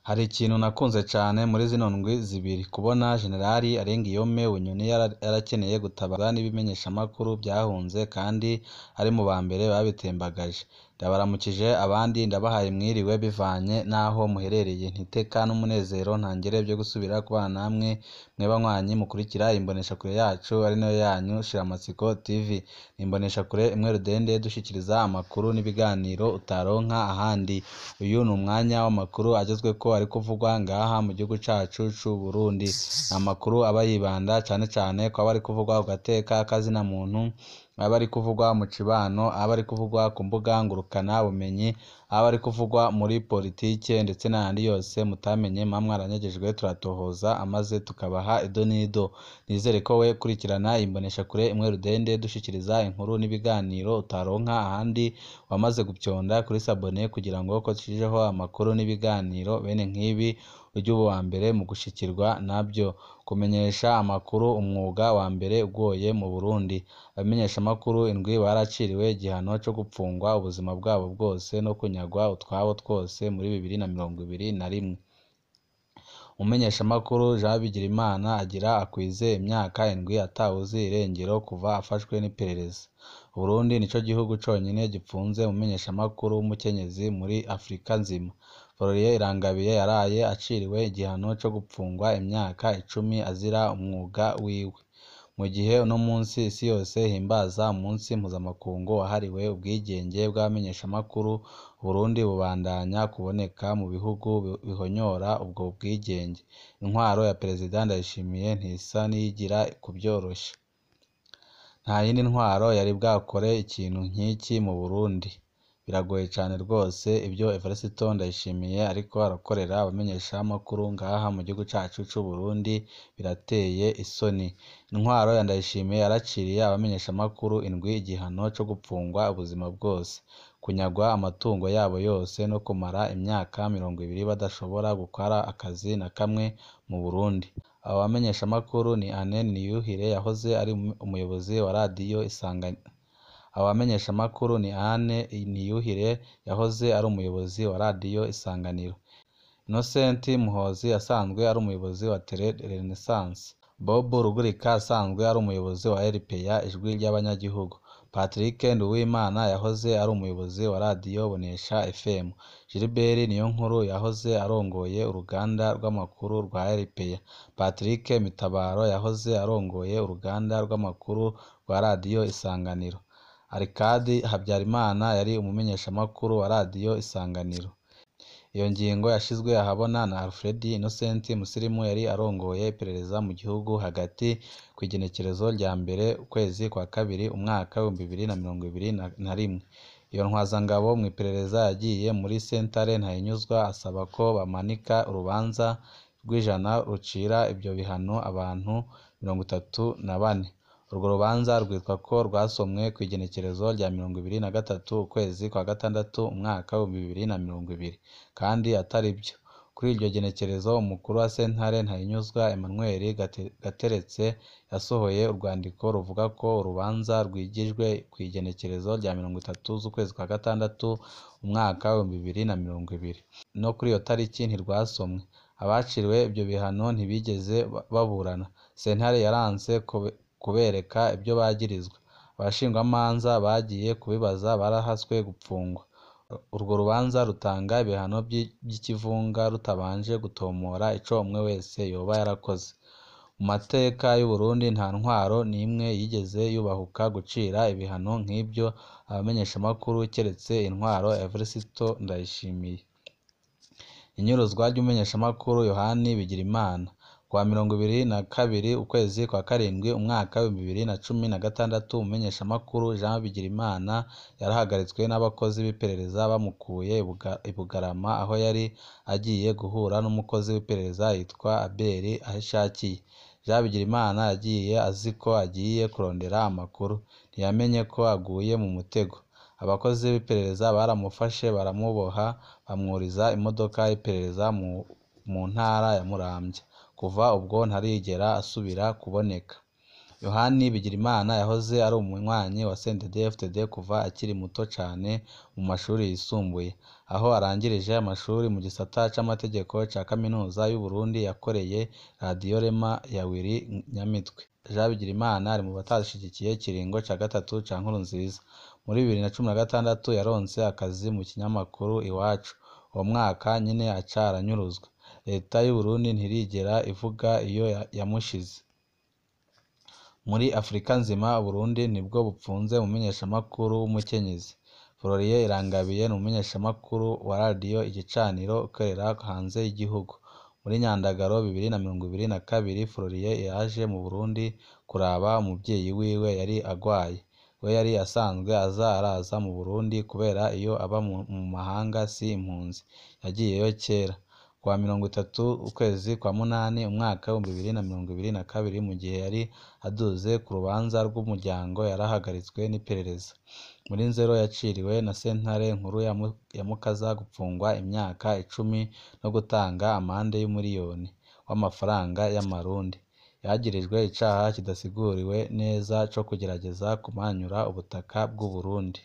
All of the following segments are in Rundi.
Hari ikintu nakunze cane muri zino ndwi zibiri, kubona Jenerali Arengiyome Bunyoni yarakeneye gutabarwa n'ibimenyeshamakuru vyahunze kandi ari mu bambere babitembagaje. Ndabaramukije abandi ndabahaye mwiriwe bivanye n'aho muherereye. Ntiteka n'umunezero ntangere vyo gusubira kubana namwe mwe banywanyi mukurikira imboneshakure yacu ari nayo yanyu Shiramatsiko TV. Ni imboneshakure imwe rudende dushikiriza amakuru n'ibiganiro utaronka ahandi. Uyu ni umwanya w'amakuru agezweko ari kuvugwa ngaha mu gihugu cacu c'Uburundi. Ni amakuru aba yibanda cane cane kw'aba ari kuvugwa ku gateka k'azina muntu, aba ari kuvugwa mu cibano, aba ari kuvugwa ku mbuga ngurukana bumenyi, aba ari kuvugwa muri politike ndetse n'ayandi yose mutamenye muba mwaranyagejwe turatohoza amaze tukabaha ido n'ido. Nizere ko we kurikirana imboneshakure imwe rudende dushikiriza inkuru n'ibiganiro utaronka ahandi, wamaze gupyonda kuri sabone kugira ngo ko dushijeho amakuru n'ibiganiro bene nk'ibi ujye uba uwa mbere mu gushikirwa navyo. Kumenyesha amakuru umwuga wa mbere ugoye mu Burundi. Abamenyeshamakuru indwi baraciriwe igihano co gupfungwa ubuzima bwabo bwose no kunyagwa utwabo twose muri 2021. Umumenyeshamakuru Jean Bigirimana agira akwize imyaka 7 atawuzi irengero kuva afashwe n'iperereza. Uburundi nico gihugu conyene gipfunze umumenyeshamakuru w'umukenyezi muri Afrika nzima. Florien Irangabiye yaraye aciriwe igihano co gupfungwa imyaka 10 azira umwuga wiwe. Mu gihe uno munsi isi yose ihimbaza umunsi mpuzamakungu wahariwe ubwigenge bw'abamenyeshamakuru, Uburundi bubandanya kuboneka mu bihugu bihonyora ubwo bwigenge. Intwaro ya Perezida Ndayishimiye ntisa n'iyigira kuvyorosha. Nta yindi ntwaro yari bwakore ikintu nk'iki mu Burundi. Biragoye cane rwose ivyo Evariste Ndayishimiye ariko arakorera abamenyeshamakuru ngaha mu gihugu cacu c'Uburundi birateye isoni. Intwaro ya Ndayishimiye yaraciriye abamenyeshamakuru indwi igihano co gupfungwa ubuzima bwose, kunyagwa amatungo yabo yose no kumara imyaka 20 badashobora gukora akazi na kamwe mu Burundi. Abo bamenyeshamakuru ni Anne Niyuhire yahoze ari umuyobozi wa radiyo Isanganiro. Abo bamenyeshamakuru ni Anne Niyuhire yahoze ari umuyobozi wa radiyo Isanganiro, Innocent Muhozi asanzwe ari umuyobozi wa Tele Renaissance, Bob Rugurika asanzwe ari umuyobozi wa RPA Ijwi ry'Abanyagihugu, Patrick Nduwimana yahoze ari umuyobozi wa radiyo Bonesha FM, Gilbert Niyonkuru yahoze arongoye uruganda rw'amakuru rwa RPA, Patrick Mitabaro yahoze arongoye uruganda rw'amakuru rwa radiyo Isanganiro, Arcade Habyarimana yari umumenyeshamakuru wa radiyo Isanganiro. Iyo ngingo yashizwe ahabona na Alfred Innocent Musirimu yari arongoye iperereza mu gihugu hagati kw'igenekerezo rya 1 ukwezi kwa kabiri umwaka 2021. Iyo ntwazangabo mw'iperereza yagiye muri sentare Ntahinyuzwa asaba ko bamanika urubanza rw'ijana rucira ivyo bihano abantu 34. Urwo rubanza rwitwa ko rwasomwe kw'igenekerezo rya 23 ukwezi kwa gatandatu umwaka 2020 kandi atari vyo. Kuri iryo genekerezo umukuru wa sentare Ntahinyuzwa Emmanuel Gateretse yasohoye urwandiko ruvuga ko urubanza rwigijwe kw'igenekerezo rya 30 z'ukwezi kwa gatandatu umwaka 2020. No kuri iyo tariki ntirwasomwe. Abaciriwe ivyo bihano ntibigeze baburana. Sentare yaranse kubereka ivyo bagirizwa. Abashingwamanza bagiye kubibaza barahaswe gupfungwa. Urwo rubanza rutanga ibihano vy'ikivunga rutabanje gutomora ico umwe wese yoba yarakoze. Mu mateka y'Uburundi nta ntwaro n'imwe yigeze yubahuka gucira ibihano nk'ivyo abamenyeshamakuru keretse intwaro ya Evariste Ndayishimiye. Inyuruzwa ry'umumenyeshamakuru Yohani Bigirimana. Kuwa 22 ukwezi kwa karindwi umwaka 2016 umumenyeshamakuru Jean Bigirimana yarahagaritswe n'abakozi b'iperereza bamukuye i Bugarama aho yari agiye guhura n'umukozi w'iperereza yitwa Abel Ahishakiye. Jean Bigirimana yagiye azi ko agiye kurondera amakuru, ntiyamenye ko aguye mu mutego. Abakozi b'iperereza baramufashe baramuboha bamwuriza imodoka y'iperereza mu ntara ya Muramvya. Kuva ubwo ntarigera asubira kuboneka. Yohani Bigirimana yahoze ari umunywanyi wa CNDD-FDD kuva akiri muto cane mu mashuri yisumbuye, aho arangirije amashuri mu gisata c'amategeko ca kaminuza y'Uburundi yakoreye Radiyo Rema ya Willy Nyamitwe. Jean Bigirimana ari mu batashigikiye ikiringo ca gatatu ca Nkurunziza. Muri 2016 yaronse akazi mu kinyamakuru Iwacu. Uwo mwaka nyene aca aranyuruzwa. Leta y'Uburundi ntirigera ivuga iyo yamushize. Muri Afrika nzima, Uburundi nibwo bupfunze umumenyeshamakuru w'umukenyezi. Florien Irangabiye ni umumenyeshamakuru wa radiyo Igicaniro ukorera hanze y'igihugu. Muri Nyandagaro 2022, Florien yaje mu Burundi kuraba umuvyeyi wiwe yari agwaye. We yari asanzwe aza araza mu Burundi kubera iyo aba mu mahanga si impunzi, yagiyeyo kera. Kuwa 30 ukwezi kwa munani umwaka 2022, mu gihe yari aduze ku rubanza rw'umuryango yarahagaritswe n'iperereza. Muri Nzero yaciriwe na sentare nkuru ya Mukaza gupfungwa imyaka 10 no gutanga amande y'umuriyoni w'amafaranga y'amarundi. Yagirijwe icaha kidasiguriwe neza co kugerageza kumanyura ubutaka bw'Uburundi.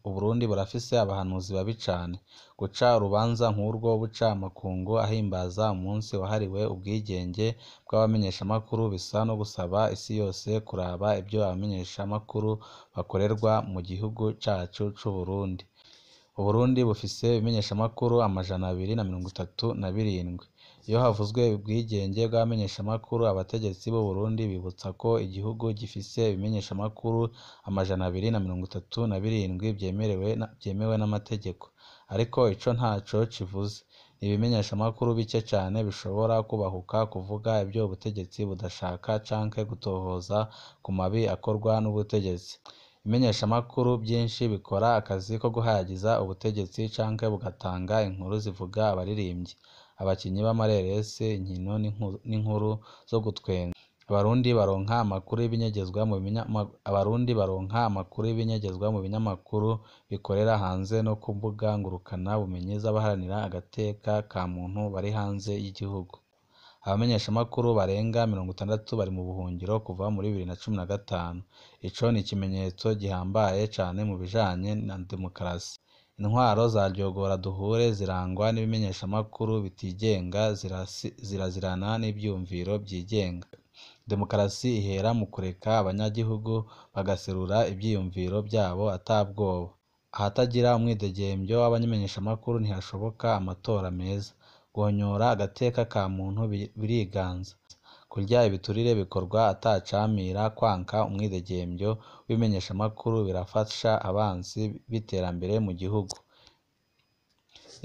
Uburundi burafise abahanuzi babi cane. Guca urubanza nk'urwo buca amakungu ahimbaza umunsi wahariwe ubwigenge bw'abamenyeshamakuru bisa no gusaba isi yose kuraba ivyo abamenyeshamakuru bakorerwa mu gihugu cacu c'Uburundi. Uburundi bufise ibimenyeshamakuru 237. Iyo havuzwe ubwigenge bw'abamenyeshamakuru, abategetsi b'Uburundi bibutsa ko igihugu gifise ibimenyeshamakuru 237 vyemewe n'amategeko. Ariko ico ntaco kivuze. Ni ibimenyeshamakuru bike cane bishobora kubahuka kuvuga ivyo ubutegetsi budashaka canke gutohoza ku mabi akorwa n'ubutegetsi. Ibimenyeshamakuru vyinshi bikora akazi ko guhayagiza ubutegetsi canke bugatanga inkuru zivuga abaririmbyi, abakinyi b'amareresi, inkino n'inkuru zo gutwenga. Abarundi baronka amakuru y'ibinyegezwa mu binyamakuru bikorera hanze no ku mbuga ngurukana bumenyi z'abaharanira agateka ka muntu bari hanze y'igihugu. Abamenyeshamakuru barenga 60 bari mu buhungiro kuva muri 2015. Ico ni ikimenyetso gihambaye cane mu bijanye na demokarasi. Intwaro za Ryogora duhure zirangwa n'ibimenyeshamakuru bitigenga, zirazirana n'ivyiyumviro vyigenga. Demokarasi ihera mu kureka abanyagihugu bagaserura ivyiyumviro vyabo atabwoba. Ahatagira umwidegemvyo w'abamenyeshamakuru ntihashoboka amatora meza. Guhonyora agateka ka muntu biriganza. Kurya ibiturire bikorwa atacamira. Kwanka umwidegemvyo w'ibimenyeshamakuru birafasha abansi b'iterambere mu gihugu.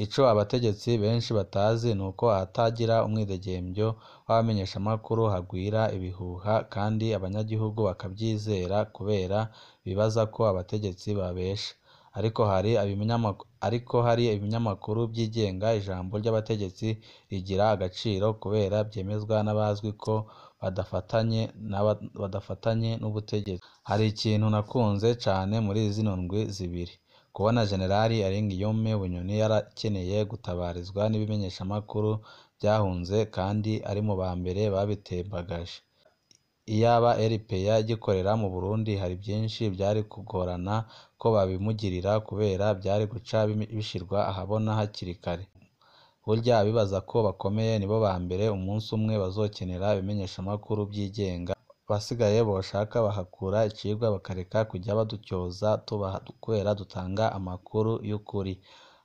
Ico abategetsi benshi batazi nuko ahatagira umwidegemvyo w'abamenyeshamakuru hagwira ibihuha kandi abanyagihugu bakavyizera kubera bibaza ko abategetsi babesha. Ariko hari ibinyamakuru vyigenga ijambo ry'abategetsi rigira agaciro kubera vyemezwa n'abazwi ko badafatanye n'ubutegetsi. Hari ikintu nakunze cane muri zino ndwi zibiri. Kubona Jenerali Arenguiyome Bunyoni yarakeneye gutabarizwa n'ibimenyeshamakuru vyahunze kandi ari mu ba mbere babitembagaje. Iyaba RPA igikorera mu Burundi hari vyinshi vyari kugorana ko babimugirira kubera vyari guca bishirwa ahabona hakiri kare. Burya abibaza ko bakomeye nibo ba mbere umunsi umwe bazokenera ibimenyeshamakuru vyigenga. Abasigaye boshaka bahakura icigwa bakareka kuja badutyoza kubera dutanga amakuru y'ukuri.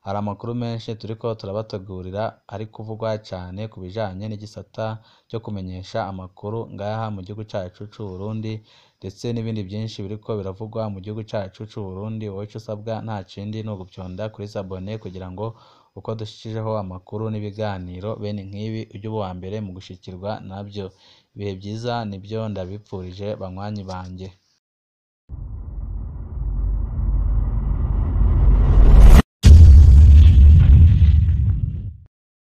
Hari amakuru menshi turiko turabategurira ari kuvugwa cane ku bijanye n'igisata co kumenyesha amakuru ngaha mu gihugu cacu c'Uburundi, ndetse n'ibindi vyinshi biriko biravugwa mu gihugu cacu c'Uburundi. Wowe ico usabwa nta kindi ni ugufyonda kuri s'abonner kugira ngo uko dushijeho amakuru n'ibiganiro bene nk'ibi uje uba uwa mbere mu gushikirwa navyo. Ibihe vyiza nivyo ndabipfurije banywanyi banje.